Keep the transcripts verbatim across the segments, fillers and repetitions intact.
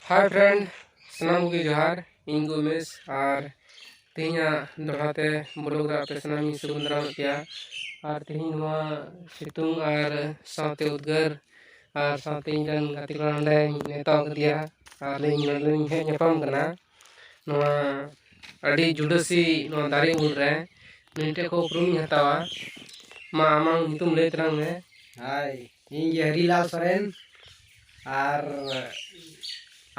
Hi friend, ᱥᱟᱱᱟᱢ ᱠᱚᱜᱮ ᱡᱚᱦᱟᱨ᱾ ᱤᱧ ᱜᱮ ᱩᱢᱮᱥ, ᱟᱨ ᱛᱮᱦᱮᱧᱟᱜ ᱫᱚᱦᱲᱟ ᱛᱮ vlog ᱨᱮ ᱟᱯᱮ ᱥᱟᱱᱟᱢ ᱤᱧ ᱥᱟᱹᱜᱩᱱ ᱫᱟᱨᱟᱢᱮᱫ ᱯᱮᱭᱟ᱾ ᱟᱨ ᱛᱮᱦᱮᱧ ᱱᱚᱣᱟ ᱥᱤᱛᱩᱝ ᱟᱨ ᱥᱟᱶᱛᱮ ᱩᱫᱽᱜᱟᱹᱨ ᱟᱨ ᱥᱟᱶᱛᱮ ᱤᱧ ᱨᱮᱱ ᱜᱟᱛᱮ ᱠᱚᱲᱟ ᱱᱚᱸᱰᱮᱧ ᱱᱮᱣᱛᱟ ᱠᱟᱫᱮᱭᱟ, ᱟᱨ ᱤᱧ ᱱᱚᱸᱰᱮᱧ ᱦᱮᱡ ᱧᱟᱯᱟᱢ ᱠᱟᱱᱟ᱾ ᱱᱚᱣᱟ ᱟᱹᱰᱤ ᱡᱩᱰᱟᱹᱥᱤ ᱱᱚᱣᱟ ᱫᱟᱨᱮ ᱩᱢᱩᱞ ᱨᱮ ᱱᱩᱭ ᱴᱷᱮᱡ ᱠᱷᱚᱱ ᱩᱯᱨᱩᱢ ᱤᱧ ᱦᱟᱛᱟᱣᱟ᱾ ᱢᱟ, ᱟᱢᱟᱝ ᱧᱩᱛᱩᱢ ᱞᱟᱹᱭ ᱛᱟᱞᱟᱝ ᱢᱮ᱾ ᱦᱟᱭ, ᱤᱧ ᱜᱮ ᱦᱟᱹᱨᱤᱞᱟᱞ ᱥᱚᱨᱮᱱ᱾ ᱟᱨ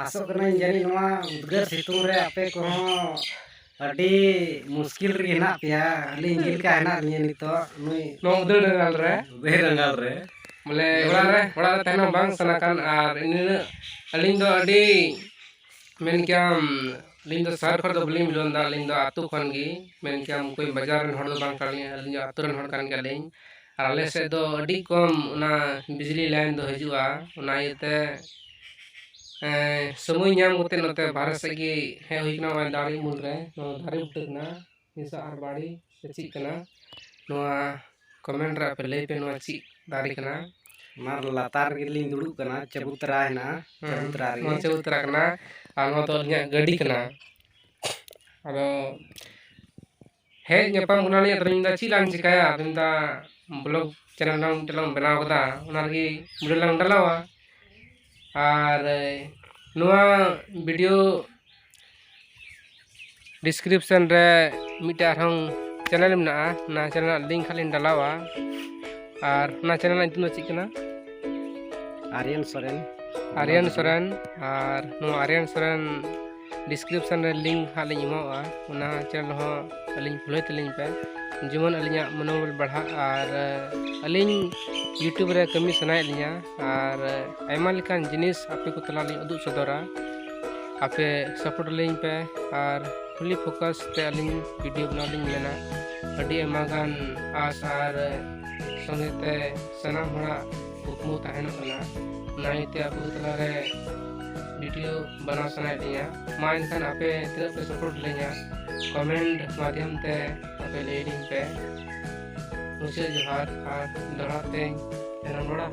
ᱟᱥᱚᱜ ᱠᱟᱹᱱᱟᱹᱧ ᱡᱟᱹᱱᱤᱡ ᱱᱚᱣᱟ ᱩᱫᱽᱜᱟᱹᱨ ᱥᱤᱛᱩᱝ ᱨᱮ ᱟᱯᱮ ᱠᱚᱦᱚᱸ ᱟᱹᱰᱤ ᱢᱩᱥᱠᱤᱞ ᱨᱮᱜᱮ ᱦᱮᱱᱟᱜ ᱯᱮᱭᱟ᱾ ᱟᱹᱞᱤᱧ ᱪᱮᱫ ᱞᱮᱠᱟ ᱦᱮᱱᱟᱜ ᱞᱤᱧᱟᱹ ᱱᱤᱛᱚᱜ, ᱱᱩᱭ ᱱᱚᱣᱟ ᱩᱫᱽᱜᱟᱹᱨ ᱰᱟᱸᱜᱟᱞ ᱨᱮ᱾ ᱩᱫᱽᱜᱟᱹᱨ ᱰᱟᱸᱜᱟᱞ ᱨᱮ᱾ ᱵᱚᱞᱮ ᱚᱲᱟᱜ ᱨᱮ, ᱚᱲᱟᱜ ᱨᱮ ᱛᱟᱦᱮᱱ ᱦᱚᱸ ᱵᱟᱝ ᱥᱟᱱᱟ ᱠᱟᱱ, ᱟᱨ ᱤᱱᱟᱹᱜ ᱟᱹᱞᱤᱧ ᱫᱚ ᱟᱹᱰᱤ, ᱢᱮᱱ ᱠᱮᱭᱟᱢ, ᱟᱹᱞᱤᱧ ᱫᱚ ᱥᱚᱦᱚᱨ ᱠᱷᱚᱱ ᱫᱚ ᱵᱟᱹᱞᱤᱧ belong ᱫᱟ, ᱟᱹᱞᱤᱧ ᱫᱚ ᱟᱹᱛᱩ ᱠᱷᱚᱱ ᱜᱮ, ᱢᱮᱱ ᱠᱮᱭᱟᱢ, ᱚᱠᱚᱭ ᱵᱟᱡᱟᱨ ᱨᱮᱱ ᱦᱚᱲ ᱫᱚ ᱵᱟᱝ ᱠᱟᱱ ᱞᱤᱧ, ᱟᱹᱞᱤᱧ ᱫᱚ ᱟᱹᱛᱩ ᱨᱮᱱ ᱦᱚᱲ ᱠᱟᱱ ᱜᱮᱭᱟᱞᱤᱧ᱾ ᱟᱨ ᱟᱞᱮ ᱥᱮᱫ ᱫᱚ ᱟᱹᱰᱤ ᱠᱚᱢ ᱚᱱᱟ ᱵᱤᱡᱽᱞᱤ line ᱫᱚ ᱦᱤᱡᱩᱜᱼᱟ, ᱚᱱᱟ ᱤᱭᱟᱹᱛᱮ ᱮᱸ, ᱥᱚᱢᱚᱭ ᱧᱟᱢ ᱠᱟᱛᱮ ᱱᱚᱛᱮ ᱵᱟᱦᱨᱮ ᱥᱮᱫ ᱜᱮ ᱦᱮᱡ ᱦᱩᱭ ᱠᱟᱱᱟ᱾ ᱱᱚᱜᱼᱚᱭ ᱫᱟᱨᱮ ᱩᱢᱩᱞ ᱨᱮ, ᱱᱚᱣᱟ ᱫᱟᱨᱮ ᱵᱩᱴᱟᱹ ᱠᱟᱱᱟ, ᱱᱤᱥᱟ ᱟᱨ ᱵᱟᱲᱤ ᱥᱮ ᱪᱮᱫ ᱠᱟᱱᱟ? ᱱᱚᱣᱟ comment ᱨᱮ ᱟᱯᱮ ᱞᱟᱹᱭ ᱯᱮ, ᱱᱚᱣᱟ ᱪᱮᱫ ᱫᱟᱨᱮ ᱠᱟᱱᱟ? ᱚᱱᱟ ᱞᱟᱛᱟᱨ ᱨᱮᱜᱮᱞᱤᱧ ᱫᱩᱲᱩᱵ ᱠᱟᱱᱟ, ᱪᱟᱵᱩᱛᱨᱟ ᱦᱮᱱᱟᱜᱼᱟ, ᱦᱮᱸ, ᱪᱟᱵᱩᱛᱨᱟ ᱨᱮᱜᱮ᱾ ᱱᱚᱣᱟ ᱪᱟᱵᱩᱛᱨᱟ ᱠᱟᱱᱟ, ᱟᱨ ᱱᱚᱣᱟ ᱫᱚ ᱟᱹᱞᱤᱧᱟᱜ ᱜᱟᱹᱰᱤ ᱠᱟᱱᱟ᱾ ᱟᱫᱚ ᱦᱮᱡ ᱧᱟᱯᱟᱢ ᱠᱟᱱᱟᱞᱤᱧ, ᱟᱫᱚ ᱞᱤᱧ ᱢᱮᱱᱫᱟ, ᱪᱮᱫ ᱞᱟᱝ ᱪᱤᱠᱟᱹᱭᱟ? ᱟᱫᱚ ᱢᱮᱱᱫᱟ, vlog channel ᱞᱟᱝ ᱢᱤᱫᱴᱮᱱ ᱞᱟᱝ ᱵᱮᱱᱟᱣ ᱠᱟᱫᱟ, ᱚᱱᱟ ᱨᱮᱜᱮ video ᱞᱟᱝ ᱰᱟᱞᱟᱣᱟ᱾ ᱟᱨ ᱱᱚᱣᱟ video description ᱨᱮ ᱢᱤᱫᱴᱮᱱ ᱟᱨᱦᱚᱸ channel ᱢᱮᱱᱟᱜᱼᱟ, ᱚᱱᱟ channel ᱨᱮᱱᱟᱜ link ᱦᱟᱸᱜ ᱞᱤᱧ ᱰᱟᱞᱟᱣᱟ᱾ ᱟᱨ ᱚᱱᱟ channel ᱨᱮᱱᱟᱜ ᱧᱩᱛᱩᱢ ᱫᱚ ᱪᱮᱫ ᱠᱟᱱᱟ? ᱟᱨᱭᱟᱱ ᱥᱚᱨᱮᱱ᱾ ᱟᱨᱭᱟᱱ ᱥᱚᱨᱮᱱ᱾ ᱟᱨ ᱱᱚᱣᱟ ᱟᱨᱭᱟᱱ ᱥᱚᱨᱮᱱ description ᱨᱮ link ᱦᱟᱸᱜ ᱞᱤᱧ ᱮᱢᱟᱣᱟᱜᱼᱟ, ᱚᱱᱟ channel ᱦᱚᱸ ᱟᱹᱞᱤᱧ follow ᱛᱟᱹᱞᱤᱧ ᱯᱮ, ᱡᱮᱢᱚᱱ ᱟᱹᱞᱤᱧᱟᱜ ᱢᱚᱱᱳᱵᱚᱞ ᱵᱟᱲᱦᱟᱜ᱾ ᱟᱨ ᱟᱹᱞᱤᱧ YouTube ᱨᱮ ᱠᱟᱹᱢᱤ ᱥᱟᱱᱟᱭᱮᱫ ᱞᱤᱧᱟ, ᱟᱨ ᱟᱭᱢᱟ ᱞᱮᱠᱟᱱ ᱡᱤᱱᱤᱥ ᱟᱯᱮ ᱠᱚ ᱛᱟᱞᱟ ᱞᱤᱧ ᱩᱫᱩᱜ ᱥᱚᱫᱚᱨᱟ᱾ ᱟᱯᱮ support ᱟᱹᱞᱤᱧ ᱯᱮ, ᱟᱨ fully focus ᱛᱮ ᱟᱹᱞᱤᱧ video ᱵᱮᱱᱟᱣ ᱞᱤᱧ ᱢᱮᱱᱟ᱾ ᱟᱹᱰᱤ ᱟᱭᱢᱟ ᱜᱟᱱ ᱟᱥ ᱟᱨ ᱥᱚᱸᱜᱮ ᱛᱮ ᱥᱟᱱᱟᱢ ᱦᱚᱲᱟᱜ ᱠᱩᱠᱢᱩ ᱛᱟᱦᱮᱱᱚᱜ ᱠᱟᱱᱟ, ᱚᱱᱟ ᱤᱭᱟᱹᱛᱮ ᱟᱵᱚ ᱛᱟᱞᱟᱨᱮ video ᱵᱮᱱᱟᱣ ᱥᱟᱱᱟᱭᱮᱫ ᱞᱤᱧᱟ᱾ ᱢᱟ ᱮᱱᱠᱷᱟᱱ ᱟᱯᱮ ᱛᱤᱱᱟᱹᱜ ᱯᱮ support ᱞᱤᱧᱟ, comment ᱢᱟᱫᱽᱫᱷᱚᱢ ᱛᱮ ᱟᱯᱮ ᱞᱟᱹᱭ ᱞᱤᱧ ᱯᱮ᱾ ᱢᱩᱪᱟᱹᱫ ᱡᱚᱦᱟᱨ, ᱟᱨ ᱫᱚᱦᱲᱟ ᱛᱮᱧ ᱡᱟᱱᱟᱢ ᱨᱚᱲᱟ᱾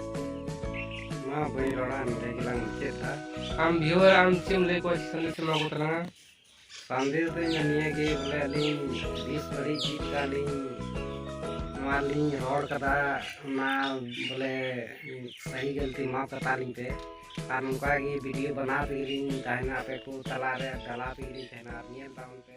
ᱢᱟ ᱵᱟᱹᱧ ᱨᱚᱲᱟ, ᱱᱚᱰᱮ ᱜᱮᱞᱟᱝ ᱢᱩᱪᱟᱹᱫᱟ᱾ ᱟᱢ ᱵᱷᱤᱭᱩᱣᱟᱨ ᱟᱢ ᱪᱮᱫ ᱮᱢ ᱞᱟᱹᱭ ᱠᱚᱣᱟ, ᱪᱮᱫ ᱥᱟᱸᱫᱮᱥ ᱮᱢᱟ ᱠᱚ ᱛᱟᱞᱟᱝᱟ? ᱥᱟᱸᱫᱮᱥ ᱫᱚ ᱤᱧ ᱱᱤᱭᱟᱹ ᱜᱮ ᱵᱚᱞᱮ, ᱟᱹᱞᱤᱧ ᱵᱮᱥ ᱵᱟᱹᱲᱤᱡ ᱪᱮᱫ ᱞᱮᱠᱟ ᱞᱤᱧ ᱱᱚᱣᱟ ᱞᱤᱧ ᱨᱚᱲ ᱠᱟᱫᱟ, ᱚᱱᱟ ᱵᱚᱞᱮ ᱥᱟᱹᱦᱤ ᱜᱟᱹᱞᱛᱤ ᱢᱟᱯ ᱠᱟᱛᱟ ᱞᱤᱧ ᱯᱮ᱾ ᱟᱨ ᱱᱚᱝᱠᱟ ᱜᱮ ᱵᱷᱤᱰᱤᱭᱳ ᱵᱮᱱᱟᱣ ᱛᱮᱜᱮ ᱞᱤᱧ ᱛᱟᱦᱮᱱᱟ, ᱟᱯᱮ ᱠᱚ ᱛᱟᱞᱟ ᱨᱮ ᱰᱟᱞᱟᱣ ᱛᱮᱜᱮ ᱞᱤᱧ ᱛᱟᱦᱮᱱᱟ᱾ ᱟᱨ ᱧᱮᱞ ᱛᱟᱵᱚᱱ ᱯᱮ᱾